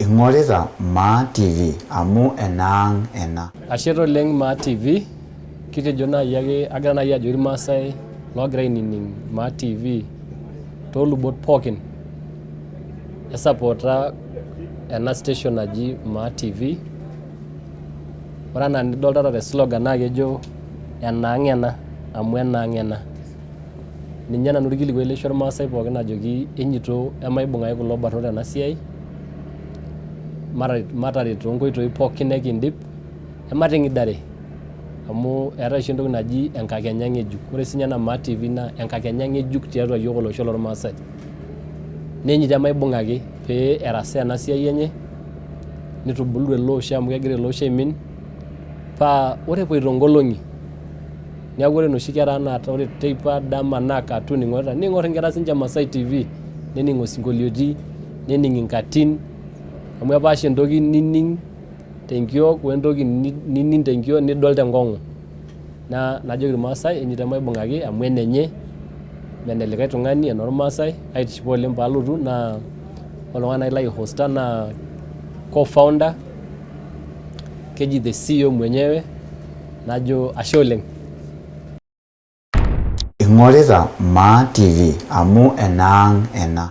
Ing'orita Maa TV amu enaang' ena. Ashe taa oleng Maa TV, kitejo naaji ake agira naaji ajoki irmaasai loogira ainining Maa TV toolubot pookin esapoota ena station naji Maa TV. Ore enaa enidoltata te slogan naa kejo enaang' ena amu enaang' ena. Ninye nanu orkilikuai laisho irmaasai pookin ajoki enyito emaibung'aki kulo barnot ena siai mataret toonkoitoi pookin nekindip emating'idare amu eetae oshi entoki naji enkakenya ng'ejuk. Ore siinye ena Maa TV naa enkakenya ng'ejuk tiatua iyiook olosho lormaasai. Nenyito emaibung'aki pee erasaa ena siai enye nitubulu ele osho amu kegira ele osho aimin paa ore epoito nkolong'i neeku ore inoshi kera ang naa ore teipa dama naa cartoon ing'orita niing'or inkera sinche Masai TV nening osinkolioiti nening inkatin amu epaasha entoki nining tenkiok wentoki nining tenkiok nidol tenkong'u naa najoki irmaasai enyoito maibung'aki amu enenye mee enelikae tung'ani enormaasai aitishipa oleng paalotu naa ore oltung'ani naaji laihosta naa co-founder keji the CEO mwenyewe najo ashe oleng. Ing'orita Maa TV amu enaang' ena.